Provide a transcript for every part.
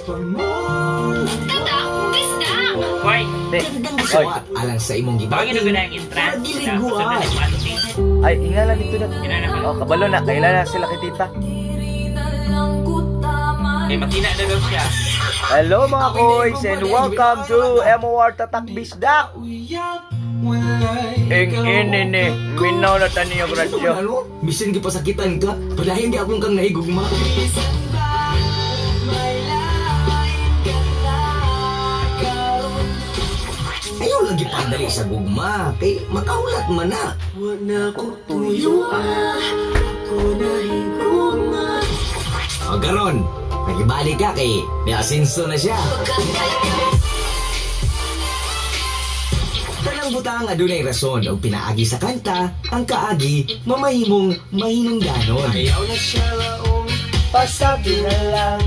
Tatak Bisdak! Hoy, Di. Gandang Oy. gisuwat alang sa imong tawagin gibating na gud ang entrance. Giliguan. Ay, ingala dito na. Oh, kabalo na. Kailan na sila kay tita. Eh, makina na daw siya. Hello, mga koys, and welcome to MOR Tatak Bisdak. Ing ini ni, minaw na taniyo radyo. Ano? Bisan gipasakitan ka, padayon di akong kang nahigugma. Ayaw lang gipadali sa gugma, kay makahulat man na. O garon, nagibalik ka kay may asenso na siya. Tanang butang adunay rason og pinaagi sa kanta, ang kaagi mamahimong mahinungdanon. Ayaw na siya laong, pasabi na lang.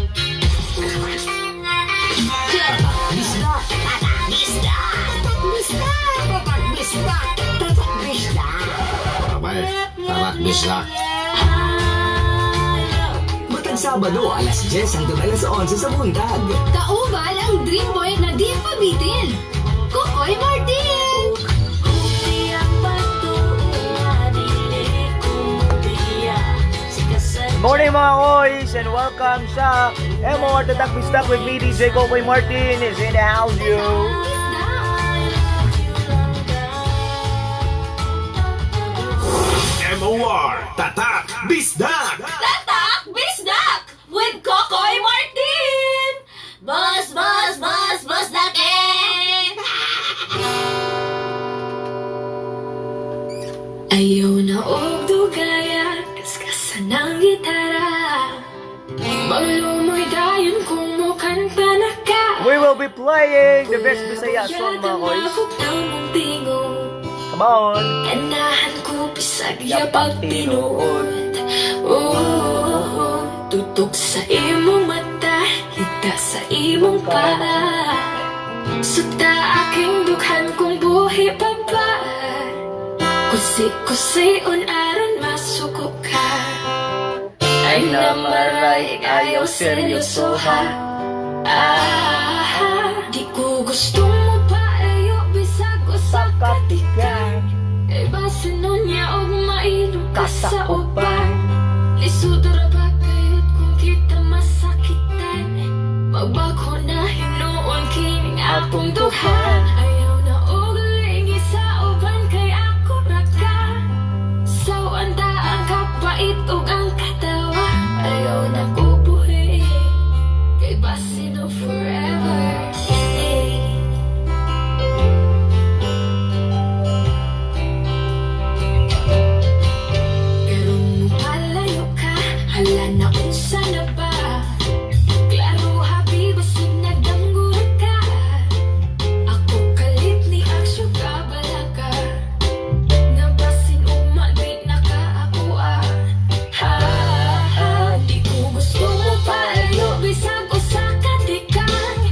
Bisdak! Bisdak! Bisdak! Bisdak! Bisdak! Tarak Tarak Bisdak! Matag Sabado, alas 10 hanggang alas 11 sa buntag. Kauban ang dream boy na di pabitin. Kokoy Martin! Morning, mga koys, and welcome sa MOR Tatak Bisdak with me, DJ Kokoy Martin is in the house, yo. Bisdak! MOR Tatak Bisdak! Tatak Bisdak! With Kokoy Martin! Boss, boss, boss, boss dake! Ayaw na og dugaya, kaskasan ng gitara. Maglumoy dayon kung mukanta na ka. We will be playing the best Bisaya song, mga koys. Come on. Ganahan ko bisag Yapag yapag tinuod. Oh, tutok sa imong mata, hita sa imong paa. Suta aking dughan kung buhi pa ba. Kusi-kusi on aron masuko ka. Ay namaray, ayaw seryoso ha. Ah, di ko gustong mo paayo bisag usa ka tikan. Kay basa nun niya og mainom ka sa uban. Lisod ra ba kayot kung kita masakitan? Magbako na hinuon kining akong dughan. Ayaw na og lingi sa uban kay ako ra ka. Sawan ta ang kapait ug ang katawa. Ayaw na ko buhi kay basin o forever. Eh. Karon mo palayo ka, hala na unsa na ba? Klaro happy basig nagdamgo ra ka. Ako kalit ni aksyo ka balaka. Nga basin ugma di na ka ako ah. Ha, ha, di ko gusto mo palayo bisag usa ka tikang.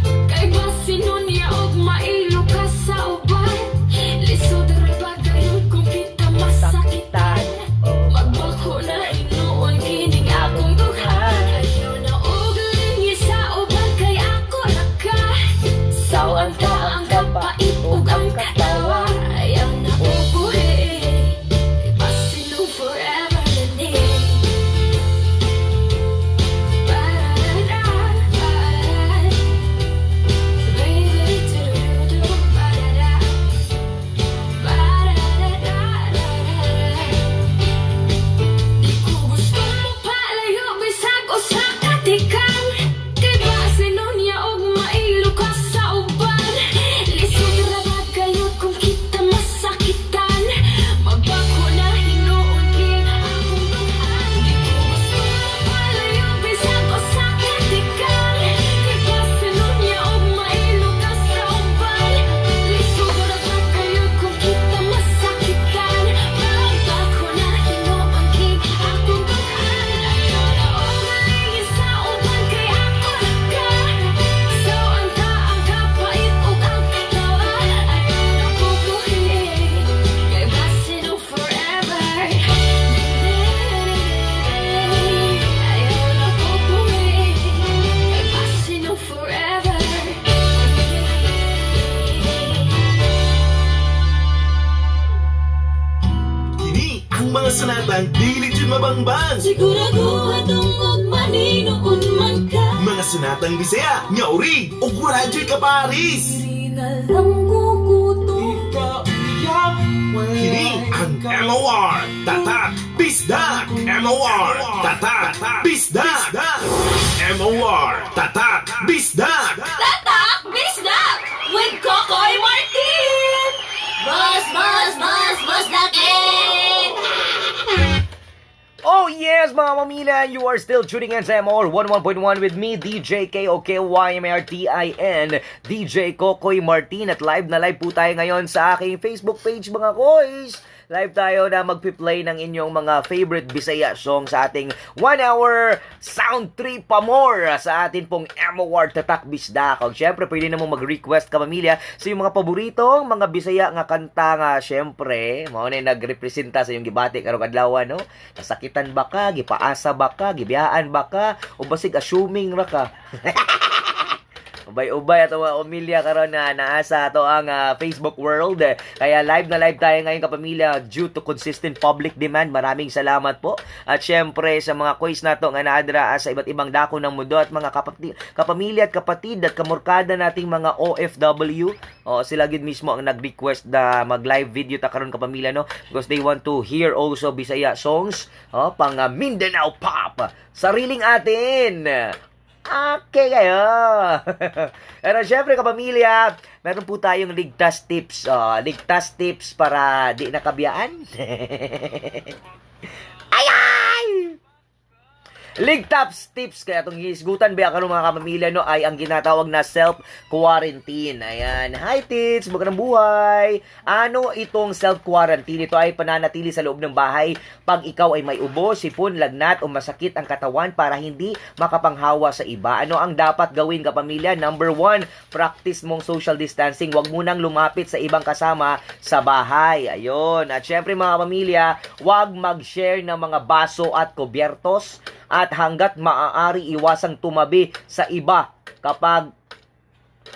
sunatang dili jud mabangbang. Sigurado atong maninuon man ka. Mga sunatang Bisaya nga urig ug wala jud kaparis. Dili na lang kukuto. Kini ang MOR Tatak Bisdak. MOR Tatak Bisdak. MOR Tatak Bisdak. Tatak Bisdak with Kokoy Martin! Boss, boss, boss, boss laki! Oh yes, mga mamila, you are still tuning in sa MOR 11.1 with me, DJ KOKYMARTIN, DJ Kokoy Martin. At live na live po tayo ngayon sa aking Facebook page, mga koys. Live tayo na magpi-play ng inyong mga favorite Bisaya song sa ating 1 hour sound trip pa more sa atin pong MOR Tatak Bisdak. Og syempre, pwede na mong mag-request, kapamilya, sa iyong mga paboritong mga Bisaya nga kanta nga syempre, mao na yung nagrepresenta sa iyong gibati karong adlaw, no? Nasakitan ba ka, gipaasa ba ka, gibiyaan ba ka, o basig assuming ra ka? Ubay-ubay ato mga umilya karon na naasa ato ang Facebook world. Kaya live na live tayo ngayon, kapamilya, due to consistent public demand. Maraming salamat po. At syempre sa mga quiz nato nga naadra sa iba't ibang dako ng mundo at mga kapamilya at kapatid at kamorkada nating mga OFW. O, sila gid mismo ang nag-request na mag-live video ta karon, kapamilya, no, because they want to hear also Bisaya songs, oh, pang Mindanao pop. Sariling atin. Okay kayo. Pero syempre, kapamilya, meron po tayong ligtas tips. Oh, ligtas tips para di nakabiyaan. Ay ay! Ligtas tips kaya itong hisgutan ba karon, mga kapamilya, no, ay ang ginatawag na self-quarantine. Ayan. Hi tits, magandang buhay. Ano itong self-quarantine? Ito ay pananatili sa loob ng bahay pag ikaw ay may ubo, sipon, lagnat o masakit ang katawan para hindi makapanghawa sa iba. Ano ang dapat gawin, kapamilya? Number 1, practice mong social distancing. Huwag munang lumapit sa ibang kasama sa bahay. Ayun. At syempre, mga pamilya, huwag mag-share ng mga baso at kubyertos at hanggat maaari iwasang tumabi sa iba kapag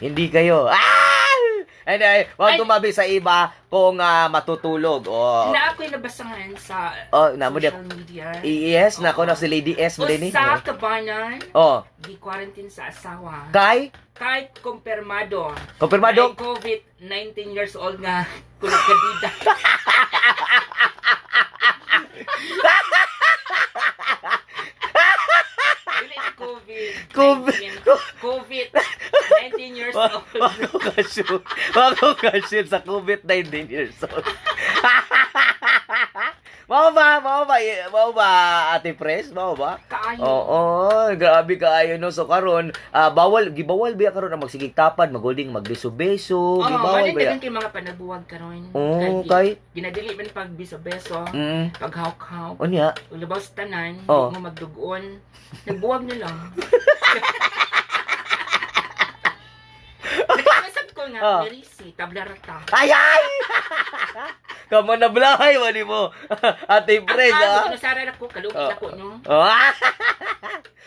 hindi kayo. Ah! Anyway, wag Ay. tumabi sa iba kung matutulog. Oh. Na ako'y nabasahan sa Oh, namo social media. Yes, nako na si Lady S mo din eh. Usa ka banan, Oh, gi-quarantine sa asawa. Kay Kahit kumpirmado. Kumpirmado? May COVID, 19 years old nga kulog kadida. Dili ni COVID. COVID. 19. COVID. 19 years old. Wako ka shoot. Wako ka shoot sa COVID-19 years old. Mao ba? Mao ba? Mao ba, Ate Pres? Mao ba? Kaayo. Oo, grabe kaayo, no. So karon, bawal gibawal biya karon ang magsigig tapad, maguling magbeso-beso, Oh, gibawal manin biya. dagan kay mga panabuwag karon. Oo, kay? Ginadili man pag beso-beso, paghawk-hawk. Unya. Ulabaw sa tanan, Oh. di mo magdugon. Nagbuwag na lang. Nagkamasab ko nga, Oh. Merisi, tablarata. Ay ay! Kamo na blahay wali mo. Ate Pres, ah. Nasara na ko, kalugit Oh. na ko, no? Oh.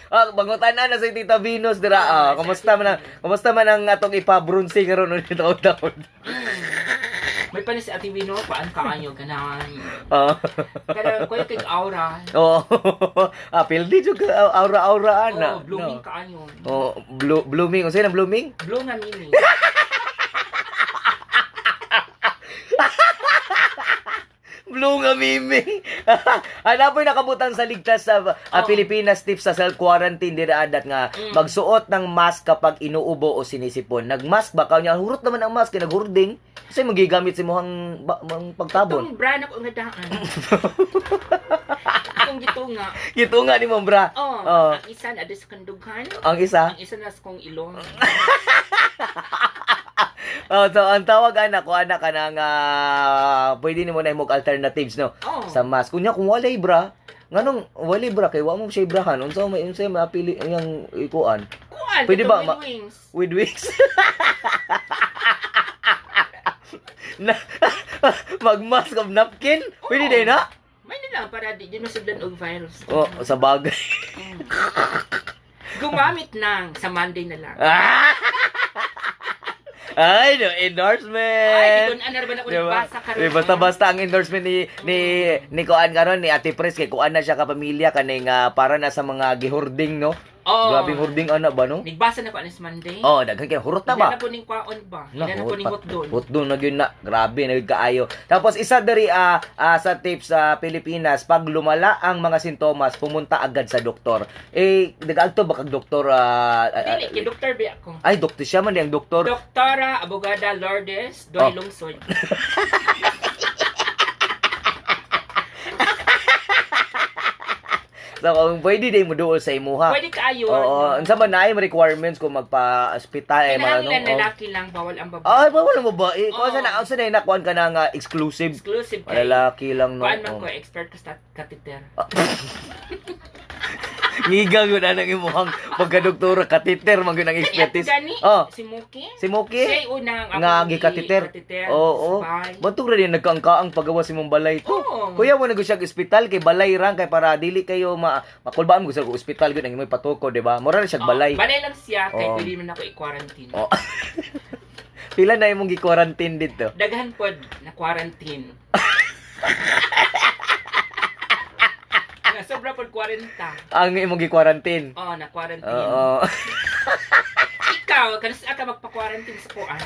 Ah, bangutan na na si Tita Venus dira. Ah, kumusta man ang atong ipa-brunsing karon ulit taon-taon? May panis si Ate Wino, paan kaayo, ganahan. Ah. Pero kuya kay aura. Oh. Ah, pildi jud ka aura-aura ana. Oh, blooming No. kaayo. Oh, blooming. Unsa nang blooming? Bloom nga mini. Blue nga mimi. Ana po'y nakabutan sa ligtas sa Pilipinas tips sa self-quarantine dira adat nga magsuot ng mask kapag inuubo o sinisipon. Nagmask ba ka niya? Hurot naman ang mask kay naghurding. Kasi magigamit sa imong mang pagtabon. Itong brand ako nga daan. Akong gitunga. Ito nga ni mong bra. Oh, Oh. ang isa na sa kandughan. Ang isa. Ang isa na sa kong ilong. Oh, so ang tawag anak ko anak ka nga pwede nimo na imong alternatives, no, Oh. sa mask. Kunya kung walay bra, nganong walay bra kay wa mo siya brahan, unsa may unsa may apili iyang ikuan? Kuan, Pwede ba katong with wings. With wings. Na, mag-mask of napkin? Pwede Oo. din na? May na lang para di masudlan og virus. Oh, sa bagay. Gumamit ng sa Monday na lang. Ah! Ay, no endorsement. Ay, gitun anar ba na ko Diba? nagbasa karon. Di, basta-basta ang endorsement ni Kuan karon ni Ate Pres kay kuan na siya ka pamilya kaning para na sa mga gihording, no. Oo. Grabing hording ana ba, no? Nagbasa na ko anis Monday. Oh, daghan kay hurot na ba? Na po ning kwaon ba? Na, Na po ning hotdog. Hotdog na gyud na. Grabe na gyud kaayo. Tapos isa diri sa tips sa Pilipinas, pag lumala ang mga sintomas, pumunta agad sa doktor. Eh, nagaadto ba kag doktor? Dili kay doktor ba ako. Ay, doktor siya man di ang doktor. Doktora Abogada Lourdes Doy Oh. Lungsod. So, kung pwede di mo duol sa imuha. Pwede kaayo. Oo, unsa man naay requirements kung magpa-ospital eh mga ano. Kinahanglan lalaki lang, bawal ang babae. Ay, bawal ang babae. Kung Oo. asa na nakuan ka na nga exclusive. Exclusive kay. Lalaki lang, no. Kuan man Oo. ko expert ko sa catheter. Ngiga gyud anang imuhang pagkadoktora, kateter man gyud ang Kani expertise. gani Oh, si Muki. si Moki Siya unang nga gikateter. Catheter. Oo. Spy. Bantog ra din nagkaangkaang pagawa si mong balay to. Oo. Kuya mo na gyud siya og ospital kay balay rang kay para dili kayo makulbaan mo sa ospital gyud ang imoy patuko, di ba? Mura na siya Oh, balay. Balay lang siya kay Oo. pwede man ako i-quarantine. Oh. Pila na imong gi-quarantine dito? Daghan pod na quarantine. Nga, sobra pod 40. Ang imong gi-quarantine. Oh, na quarantine. Oo. Ikaw, kanus ka magpa-quarantine sa kuan.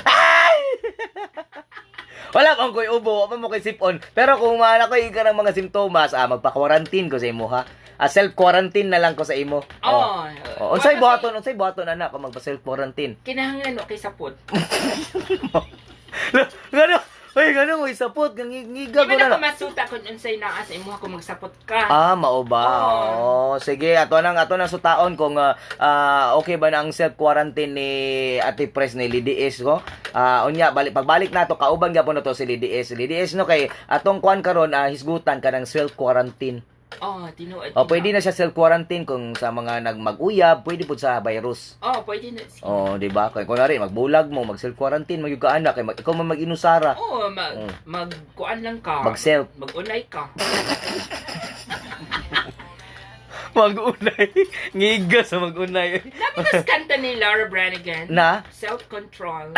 Wala pang ko'y ubo, wala mo kay sipon. Pero kung wala ko ka ng mga simptomas, magpa-quarantine ko sa imo ha. Self-quarantine na lang ko sa imo. Oh. Oh. Unsay buhaton anak kung magpa self-quarantine? Kinahanglan okay sapot. Ngano? Ay, ngano mo isapot, ngangiga Di ko ba na. na ko masuta kung unsay naa sa imuha kung magsapot ka. Ah, mao ba? Oo. Oh, sige, ato nang sutaon kung okay ba na ang self-quarantine ni Ate Pres ni Lady S ko. Unya balik pagbalik nato kauban gyapon na to si Lady S. Lady S, no, kay atong kuan karon hisgutan ka ng self-quarantine. Oh, tinuod. O, pwede na siya self-quarantine kung sa mga nagmag-uyab, pwede pud sa virus. Oh, pwede na siya. Oh, di ba? Kay kunwari magbulag mo, mag self-quarantine magyud ka anak kay ikaw man mag-inusara. Oh, mag kuan lang ka. Mag-self. Mag-unay ka. Mag-unay. Ngiga sa mag-unay. Labi na kanta ni Laura Branigan. Na? Self-control.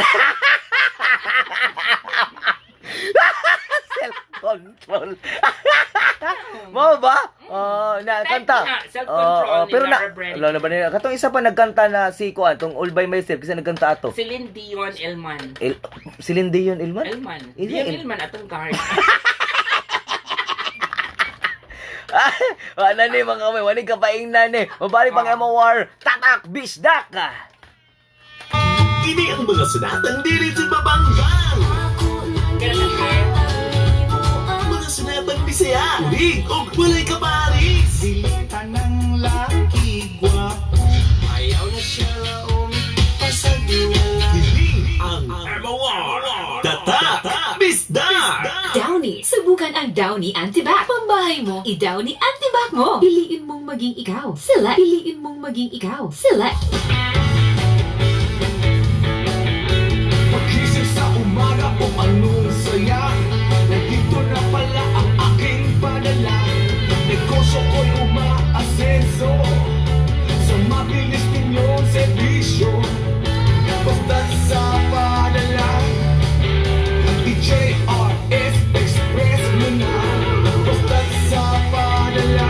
Self-control. Mo ba? Oh, na Type kanta. na, self-control Oo, ni pero na, Laura Branigan. wala na ba nila? Katong isa pa nagkanta na si Kuan, tong All by Myself kasi nagkanta ato. Celine Dion Elman. Celine Dion Elman? Elman. Ili- Dion Elman atong guard. Wala ni mga kamay, wala ka paingnan ni. Mabali pang MOR, tatak bisdak ka. Kini ang mga sunatang dili jud mabanggang. Kaya sa kaya. Mga sunatang Bisaya, urig og walay kaparis. Dili tanang laki gwapo. Ayaw na siya raom Pasag na. Kini ang MOR Tatak Bisdak. Downy. Subukan ang Downy Antibac. Pambahay mo, i-Downy Antibac mo. Piliin mong maging ikaw. Select. Piliin mong maging ikaw. Select. Pagkising sa umaga o anong saya. Nandito na pala ang aking padala. Negosyo ko'y umaasenso sa mabilis ninyong serbisyo. Basta't sa padala, i-JRS Express mo na. Basta't sa padala,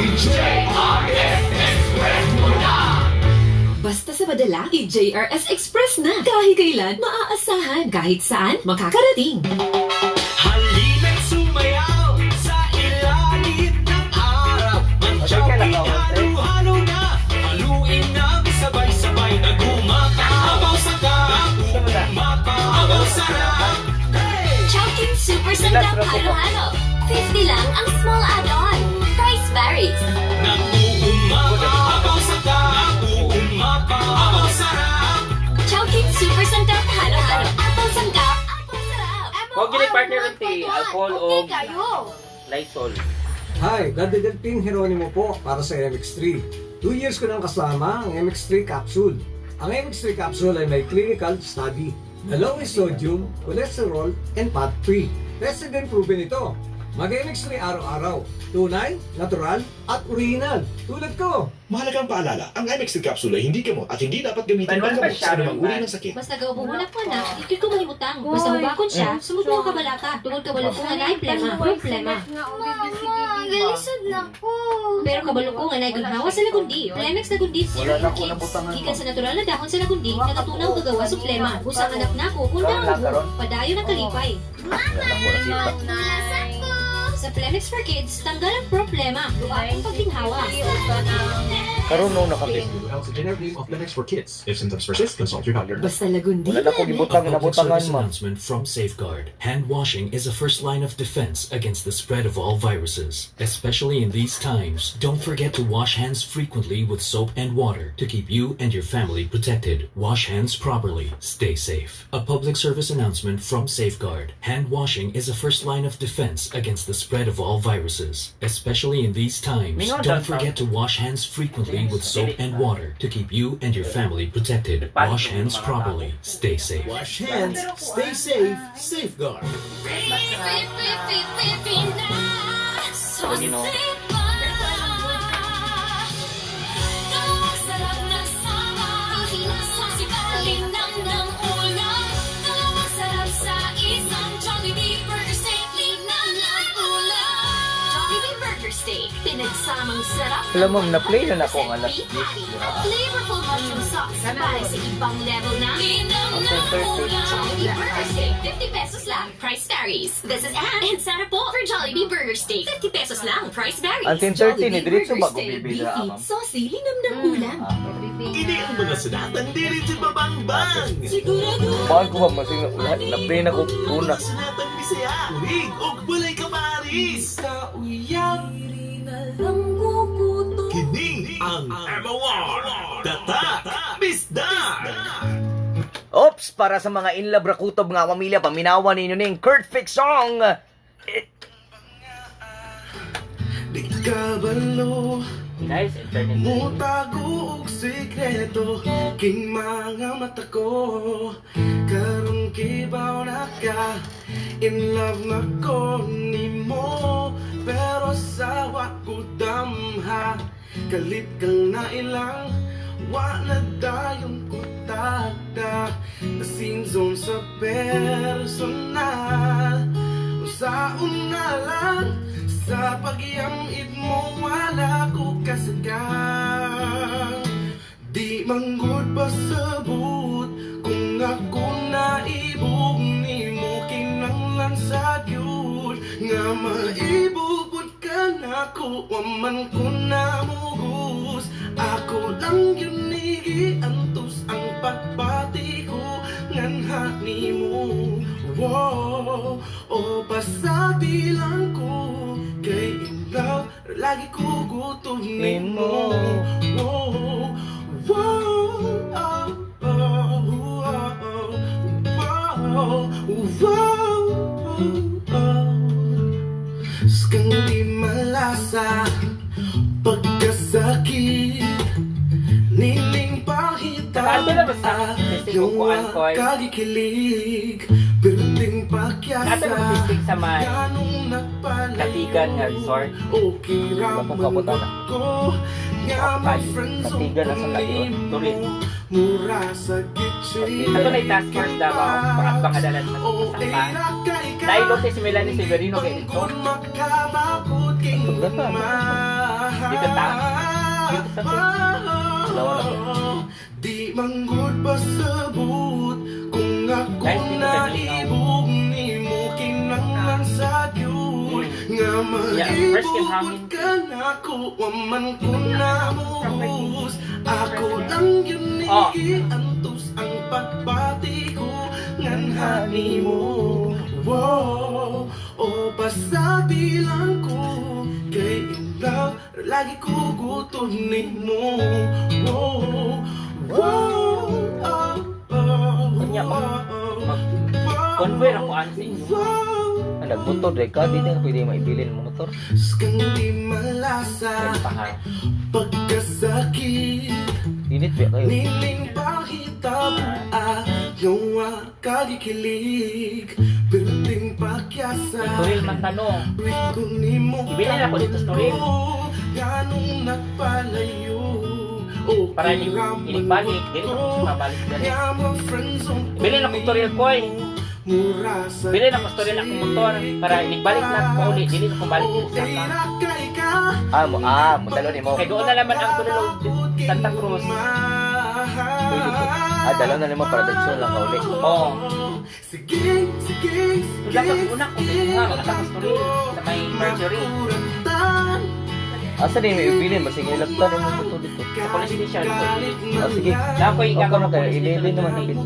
i-JRS Express mo na. Basta sa padala, i-JRS Express na. Kahit kailan, maaasahan. Kahit saan, makakarating. Halina't sumayaw sa ilalim ng araw. Mag-shopping, halo-halo na. Haluin namin sabay-sabay. Nagumakabaw sa Nagumakabaw sarap. Chowking Super Sandap Halo-Halo. 50 lang ang small add-on. Price varies. Nag-uumakabaw sa Nag-uumakabaw sarap. Chowking Super Sandap Halo-Halo. Apple Sangkap, Apple Sarap. Huwag yun partner ng tea, alcohol o kayo. Lysol. Hi, Daddy Delphine Geronimo po para sa MX3. 2 years ko nang kasama ang MX3 capsule. Ang MX3 capsule ay may clinical study na low in sodium, cholesterol, and fat-free. Tested and proven ito. Mag-MX3 araw-araw. Tunay, natural, at original. Tulad ko. Mahalagang paalala, ang MX3 capsule ay hindi gamot at hindi dapat gamitin Manuel panggamot sa Masyado anumang uri man. ng sakit. Basta gaubuhon ako na, di ko mahimutang. Basta hubakon siya, sumod mo ang kabalaka. Tungod kabalo ko nga naay plema, problema. Mama, galisod na ko. Pero kabalo ko nga naay ginhawa sa lagundi. Plemex Lagundi Wala Syrup na for ko Kids. nabutangan, Gikan ma'am. sa natural na dahon sa lagundi, nagatunaw gagawa sa plema. Usang anak nako, unda Karon ang lang, ubo. karon. Padayon ang kalipay. Wala ko nakita. Nasa ko. Sa Plemex for Kids, tanggal ang problema. Duha ang pagginhawa. Karon no nakapit. Health generic name of Lemex for kids. If symptoms persist, consult your doctor. Basta lagundi Wala na ko na. gibutang A public nabutangan, service ma'am. announcement from Safeguard. Hand washing is a first line of defense against the spread of all viruses. Especially in these times, don't forget to wash hands frequently with soap and water to keep you and your family protected. Wash hands properly. Stay safe. A public service announcement from Safeguard. Hand washing is a first line of defense against the spread of all viruses. Especially in these times, Mingon don't down forget to wash hands frequently with soap and water to keep you and your family protected. Wash hands properly. Stay safe. Wash hands, stay safe, safeguard. Lagi, no? Pinagsamang sarap Alam mo, na-play na nako ang alas 10. at flavorful mushroom sauce para sa ibang level na Ang 10:30. Jollibee Burger Steak, 50 pesos lang. Price varies. This is Anne and Sarah po for Jollibee Burger Steak. 50 pesos lang. Price varies. Ang 10:30 ni diretso ba Burger Steak, gubibida, beefy, ma'am? saucy, linamnam ulam. Ini ang mga sunatan diri sa babangbang. Sigurado. Baan ko ba masing na-play na ko una. Mga sunatan Bisaya, urig og walay kaparis. Sa uyab Kini ang MOR. Tatak Bisdak. Ops, para sa mga in love rakutob nga pamilya, paminawan ninyo ning Kurt Fix song. Eh, Di ka balo Nice internet. Mutago og sikreto King mga mata ko. Karon kibaw na ka, in love na ko nimo. Pero sawa ko damha, kalit kang nailang. Wa na dayon ko takda, nasinzon sa personal. Sa una lang, sa pagyamit mo wala ko kasagang. Di manggod pasabot kung ako naibog nimo, kinanglan sa gyud nga maibubod ka nako, wa man ko namugus. Ako lang yun giantos ang pagbati ko nganha nimo. Wow, o pasati lang ko kay in love lagi ko gutom nimo. Wow, wow, oh, oh, oh, wow, wow, oh. Skang di malasa pagkasakit nining pahita. Kato na ba sa testing ko kuan ko ay? Kagikilig perting pakyasa. Kato na testing sa may Ganong nagpalayo. Katigan nga resort. Okay ra Wala pong kabutan. man ko nga ma-friendzone Katigan na sa Katigan. nimo. Tuloy. Mura sa gitsin. Ato na task force Davao, pangatbang sa Oh, sangka. Dahil lote si Melanie Severino kay dito. Dito ta. Dito sa Dalawa lang. Di manggod pasabot kung ako Guys, dito sa naibog nimo, kinanglan sa gyud nga Yeah, first yung maibubod hangin. ka nako, wa man ko namuhus. Ako lang yun Oh. giantos ang pagbati ko nganha nimo. Wow, o pasati lang ko kay in love lagi ko gutom nimo. Wow, wow, oh, oh, Kunya, oh, Convoy ra kuan sa inyo. wow. Ah, nagmotor dahil ka, di na pwede maibilin mo motor. Skang di malasa Paha. pagkasakit Init ba kayo? Nining pahitaba, yawa kagikilig. Perting pakyasa. Toril man tanong. Ko nimo. Ibilin ako dito sa Toril. Ganong nagpalayo. Para inigbalik. Dili ko siya mabalik dali. Bilin ako Toril koy. Bilin ako Toril akong motor para inigbalik na ako uli. Dili na ko balik dito sa Santa. Ah, mo dalo nimo. Kay doon na naman ang Toril og Santa Cruz. Ah, dalo na nimo para diretso lang ka uli. Oo. Sige, sige, Wala ka una ko nga wala ka sa Toril sa may Mercury. Asa ni may ibilin basig ilaptan mo motor dito. Sa police station ko. Ah, sige. Na ako'y Okay gagawin man kayo, police station. 11 naman hapit.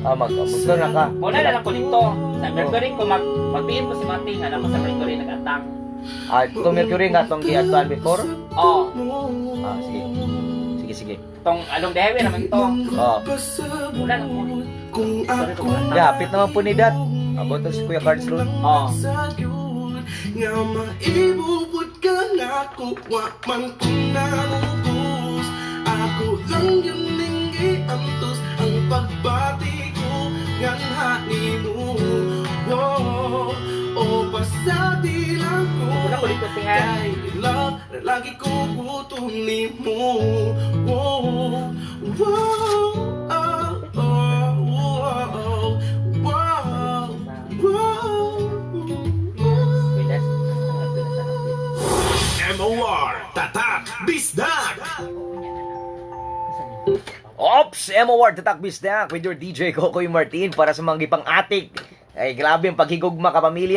Ah, mag motor na ka. Wala na lang ko dito. Sa Mercury ko magbiin ko si Mati nga nako sa Mercury nagatang. Ah, to Mercury nga tong giadtuan before. Oh, Ah, sige. Sige, sige. Tong along the highway naman to. Oh. Wala na ko. Kung Sorry ko. Yeah, hapit naman po ni Dat. Abot si Kuya Cards ron. Oh. Nga maibubod ka na ko, wa man ko namugos. Ako lang yun ning giantos ang pagbati ko nganha nimo. Oh, oh, pasati lang ko. Wala ko dito siya. Kay love, lagi ko gutom nimo. Oh, oh, oh, oh, oh, oh, oh. MOR Tatak Bisdak. Ops! MOR Tatak Bisdak with your DJ Kokoy Martin para sa mga gipang atik. Ay, grabe ang paghigugma kapamilya.